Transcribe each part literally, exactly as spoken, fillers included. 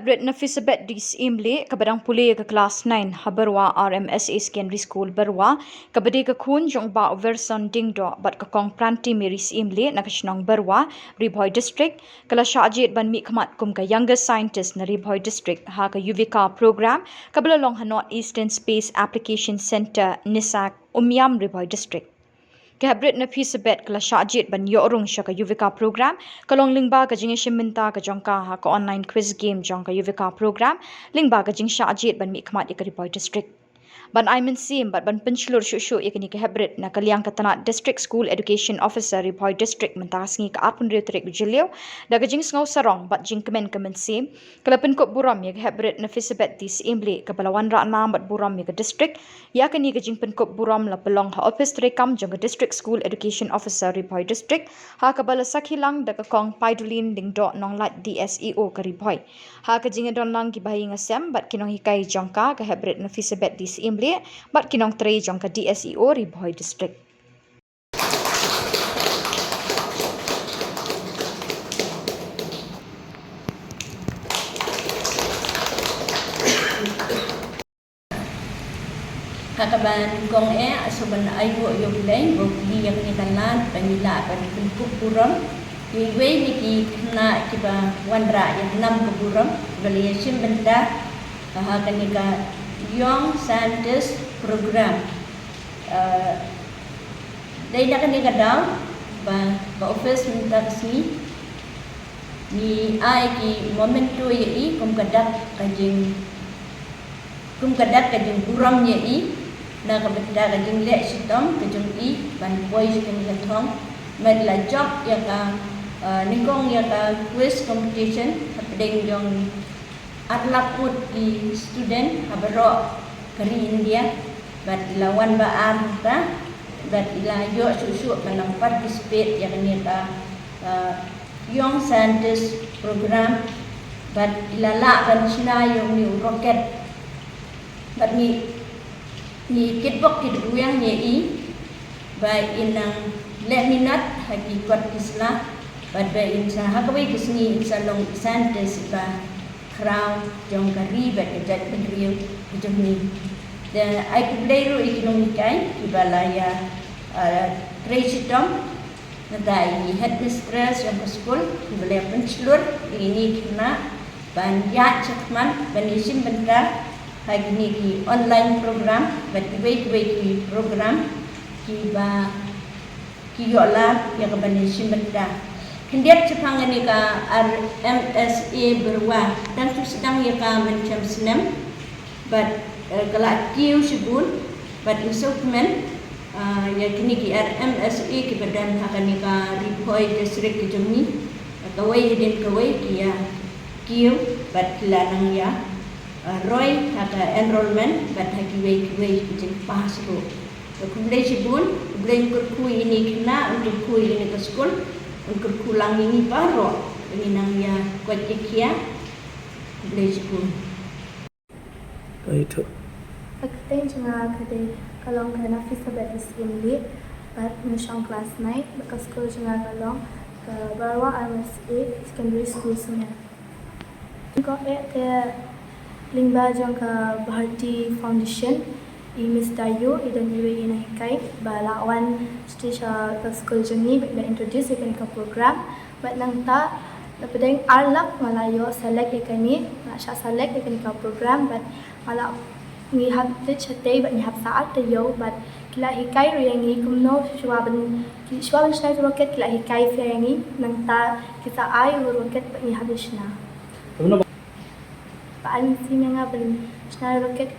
Brit Nafisabet D. Syiemlieh, kaba dang pule ïa ka klas nine ha Barwa R M S A Secondary School, Barwa, kaba dei ka khun jong u Bah Werson Diengdoh bad ka Kong Pranti Mary Syiemlieh na ka shnong Barwa, Ri Bhoi District, ka la shah jied ban mihkhmat kum ka Youngest Scientist na Ri Bhoi District ha ka Yuvika Program kaba la long ha North Eastern Space Application Centre, NESAC, Umiam, Ri Bhoi District. Ka hep Brit Nafisabet ka la shah jied ban ïoh rung sha ka Yuvika Program, ka long lyngba ka jingïashim bynta ka jong ka ha ka online quiz game jong ka Yuvika Program, lyngba ka jingshah jied ban mihkhmat ïa ka Ri Bhoi District. Ban ai mynsiem bad ban pynshlur shuh shuh ïa kane ka hep Brit, na ka liang ka tnat District School Education Officer Ri Bhoi District mynta ka sngi ka arphew hynriew tarik u Jylliew, da ka jingsngew sarong bad jingkmen ka mynsiem, ka la pynkup burom ïa ka hep Brit Nafisabet D. Syiemlieh kaba la wanrah nam bad burom ïa ka district ïa kane ka jingpynkup burom la pynlong ha ophis treikam jong ka District School Education Officer Ri Bhoi District, ha kaba la sakhi lang da ka Kong Paidulin Lyngdoh Nonglait D S E O ka Ri Bhoi. Ha ka jingïadon lang ki bahaïing hasem bad ki nonghikai jong ka, ka hep Brit Nafisabet D. Syiemlieh bad ki nongtrei jong ka D S E O Ri Bhoi District. Ha kaba nyngkong eh, nga sngewbha ban ai nguh ïa U Blei ba u plie ïa kane ka lad ba ngi lah ban pynkup burom ïa iwei na ki khynnah kiba wanrah ïa ka nam ka burom, ba la ïashim bynta ha kane ka Young Scientist Program. Eh, dei na kane ka daw ba ka office mynta ka sngi ngi ai ki memento ïa i kum ka dak ka jing kum ka dak ka jingburom ïa i na ka bynta ka jingleh shitom ka jong i ban poi sha kane ka thong. Met la jop ïa ka, eh, nyngkong ïa ka quiz competition hapdeng jong ar lak ngut ki student ha baroh ka ri India, bad i la wan ba ar hangta, bad i la ïoh shuh shuh ban nang participate ïa kane ka, eh, Young Scientist Program, bad i la lah ban shna ïa une u rocket. Bad ngi, ngi kitbok kitweng ïa i ba in nang leh minot ha ki kot ki sla, bad ba in sa ha kawei ka sngi in sa long i scientist ba khraw jong ka ri bad ka jaitbynriew ka jong ngi. Te ai khublei ruh ïa ki nonghikai kiba la ïa, ah, trei shitom. Nangta i headmistress jong ka skul kiba la ïa pynshlur ïa kine ki khynnah ban ïaid shakhmat ban ïashim bynta ha kine ki online program bad kiwei kiwei ki program kiba ki ïoh lad ïa ka ban ïashim bynta. Khyndiat shaphang kane ka R M S A Barwa, dang shu sdang ïa ka mynshem snem bad, eh, ka la kiew shibun bad ngi sngewkmen, ah, ïa kine ki R M S A kiba don ha kane ka Ri Bhoi District ka jong ngi. Kawei hadien kawei ki ïa kiew bad ki la nang ïa, ah, roi ha ka enrollment bad ha kiwei kiwei ki jingpass ruh. Te khublei shibun, U Blei un kyrkhu ïa kine ki khynnah, un kyrkhu ïa kane ka skul, un kyrkhu lang ïa ngi baroh ba ngin nang ïa koit ïa khia. Khublei shibun. Ai to. Ka kyrteng jong nga ka dei, ka long ka Nafisabet Syiemlieh, bad nga shong klas nine, bad ka skul jong nga ka long ka Barwa R M S A Secondary School Sumia. Ko eh te lyngba jong ka Bharti Foundation, i Mister Yu, i don iwei i nonghikai ba la wan sha ka skul jong ngi, ba la introduce ïa kane ka program. Bad nangta, na pdeng ar lak nga la ïoh select ïa kane, nga la shah select ïa kane ka program, bad nga la, ngi hap leit shatei bad ngi hap sah ar taïew, bad ki la hikai ruh ïa ngi kumno shuwa ban, ki shuwa ban shna ïa u rocket ki la hikai phi ïa ngi, nangta ki sa ai u rocket bad ngi hap ïa shna. Ba ai mynsiem ïa nga ban shna ïa u rocket,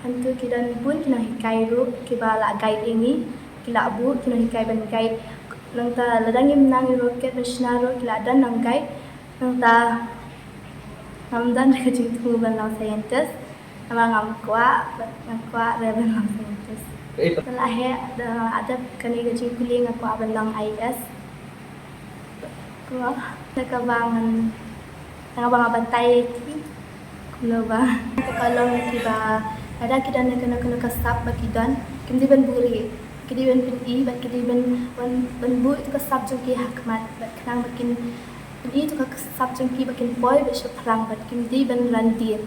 hangto ki don bun ki nonghikai ruh kiba la guide ïa ngi, ki la buh ki nonghikai ban guide. Nangta lada ngim nang ïa u rocket ban shna ruh ki la don nang guide. Nangta ngam don ka jingthmu ban long scientist. Namar ngam kwah, ngam kwah re ban long scientist. Te la heh, da la dep kane ka jingpule nga kwah ban long I A S. Kwah, na kaba ngan, na kaba nga batai ki, kumno ba. Ka long kiba, lada ki don kano kano ka sap ba ki don, kim dei ban buhrieh, ki dei ban pyni, bad ki dei ban, ban, ban buh ïa ka sap jong ki ha khmat, bad khnang ba kin Ïa to ka sap jong ki ba kin poi bad shaphrang bad kim dei ban ran dien.